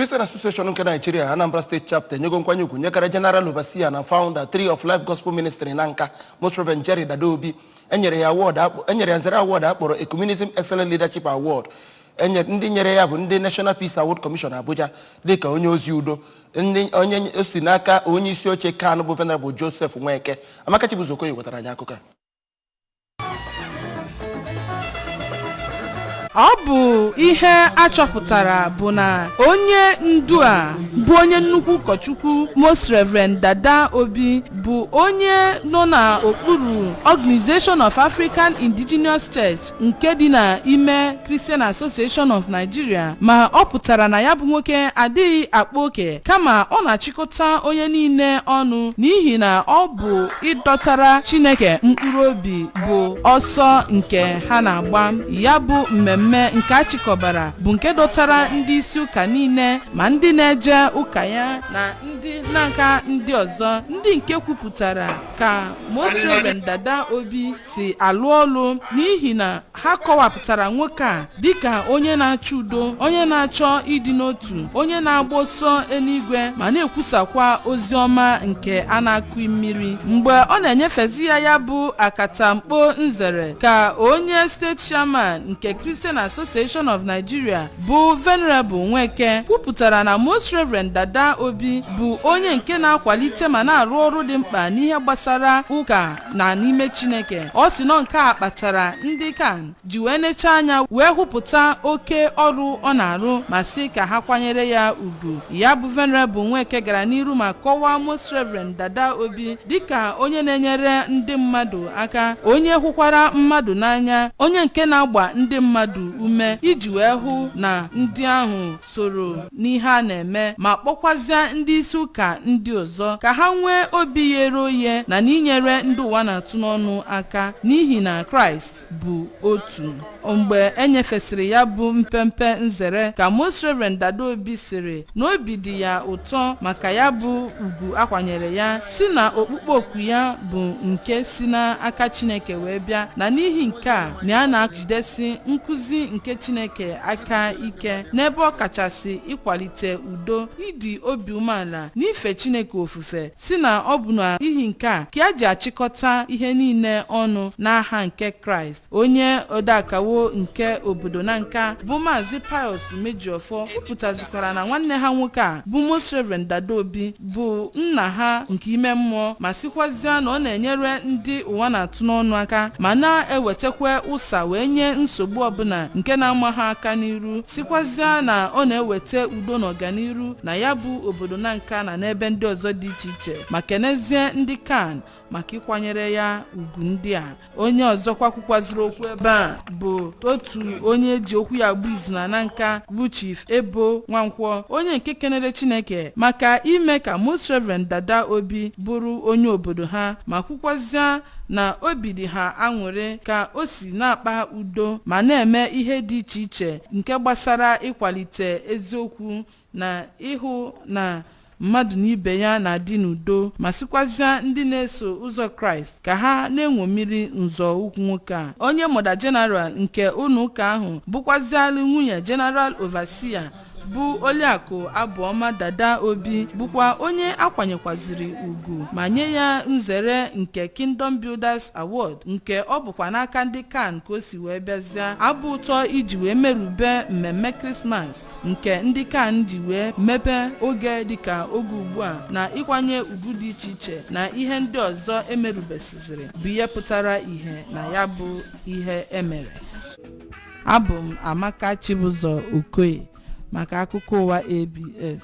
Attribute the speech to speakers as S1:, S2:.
S1: Christian Association nke Nigeria, Anambra State Chapter enyego nkwanye ugwu nyekara General Overseer na Founder, Tree of Life Gospel Ministry na Nka, Most Reverend Jerry Dada Obi. Enyere ya award enyere ya nzere award akpọrọ Ecumenism Excellent Leadership Award. Ndị nyere ya bụ ndị National Peace Award Commission, Abuja, dịka onye ozi udo. Ndị onye o si n'aka onye isi oche CAN bụ Venerable Joseph Nweke. Amaka Chibuzo Okoye wetara anyị akụkọ a.
S2: Ọ bụ ihe a chọpụtara bụ na onye ndu a bụ onye nnukwu ụkọchukwu Most Reverend Dada Obi bụ onye nọ n'okpuru Organization of African Indigenous Church nke dị n'ime Christian Association of Nigeria, ma ọ pụtara na ya bụ nwoke adịghị akpa oke, kama ọ na-achịkọta onye niile ọnụ, n'ihi na ọ bụ ịdọtara Chineke mkpụrụ obi bụ ọsọ nke ha na-agba. Ya bụ mmemme nke a chịkọbara bụ nke dọtara ndị isi ụka niile, ma ndị na-eje ụka ya na ndị na-aka ndị ọzọ, ndị nke kwupụtara ka Most Reverend Dada Obi si alụ ọlụ, n'ihi na ha kọwapụtara nwoke a dịka onye na-achọ udo, onye na-achọ ịdị n'otu, onye na-agba ọsọ eluigwe ma na-ekwusakwa ozi ọma nke a na-akụ mmiri. Mgbe ọ na-enyefezi ya ya bụ akatamkpo nzere, ka onye steeti chairman nke Christian Association of Nigeria bụ Venerable Nweke kwupụtara na Most Reverend Dada Obi bụ onye nke na-akwalite ma na-arụ ọrụ dị mkpa n'ihe gbasara ụka na n'ime Chineke. Ọ sị nọ nke a kpatara ndị CAN ji wee nechaa anya wee hụpụta oke ọrụ ọ na-arụ ma sị ka ha kwanyere ya ugwu. Ya bụ Venerable Nweke gara n'iru ma kọwaa Most Reverend Dada Obi dịka onye na-enyere ndị mmadụ aka, onye hụkwara mmadụ n'anya, onye nke na-agba ndị mmadụ ume iji wee hụ na ndị ahụ soro n'ihe a na-eme, ma kpọkwazịa ndị isi ụka ndị ọzọ ka ha nwee obi ghere oghe na n'inyere ndị ụwa na-atụ n'ọnụ aka, n'ihi na Kraịst bụ otu. Mgbe e nyefesịrị ya bụ mpempe nzere, ka Most Reverend Dada Obi sịrị na obi dị ya ụtọ maka ya bụ ugwu akwanyere ya, si na okpukpe oku ya bụ nke si n'aka Chineke wee bịa, na n'ihi nke a na ya na-ejidesi nkụzi nke Chineke aka ike n'ebe ọ kachasị ịkwalite udo, ịdị obi umeala na ife Chineke ofufe, si na ọ bụ n'ihi nke a ka ya ji achịkọta ihe niile ọnụ n'aha nke Kraịst. Onye odeakawo nke obodo na Nka bụ Maazị Pius Mejiọfọ kwupụtazikwara na nwanne ha nwoke a bụ Most Reverend Dada Obi bụ nna ha nke ime mmụọ, ma sịkwazịa na ọ na-enyere ndị ụwa na-atụ n'ọnụ aka ma na-ewetakwa ụsa wee nye nsogbu ọbụla nke na-ama ha aka n'iru, sịkwazịa na ọ na-eweta udo na ọganiru na ya bụ obodo na Nka na n'ebe ndị ọzọ dị iche iche, ma kenezie ndị CAN maka ịkwanyere ya ugwu ndị a. Onye ọzọkwa kwukwaziri okwu ebe a bụ otu onye ji okwu ya agba izu na Nanka bụ Chief Ebo Nwankwọ, onye nke kenere Chineke maka ime ka Most Reverend Dada Obi bụrụ onye obodo ha, ma kwukwazịa na obi dị ha aṅụrị ka o si na-akpa udo ma na-eme ihe dị iche iche nke gbasara ịkwalite eziokwu na ịhụ na mmadụ na ibe ya na-adị n'udo, ma sịkwazịa ndị na-eso ụzọ Kraịst ka ha na-enwomiri nzọụkwụ nwoke a. Onye Mother General nke ụlọ ụka ahụ bụkwazialụ nwunye General Overseer bụ Oliakụ Abụọma Dada Obi bụkwa onye akwanyekwaziri ugwu ma nye ya nzere nke Kingdom Builders Award, nke ọ bụkwa n'aka ndị CAN ka o si wee bịazịa abụ ụtọ iji wee merube mmemme Krismas nke ndị CAN ji wee mepee oge dịka oge ugbu a, na ịkwanye ugwu dị iche iche na ihe ndị ọzọ emerubesiziri bụ ihe pụtara ihe na ya bụ ihe emere. Abụ m Amaka Chibụzọ Okoye maka akụkọ ụwa ABS.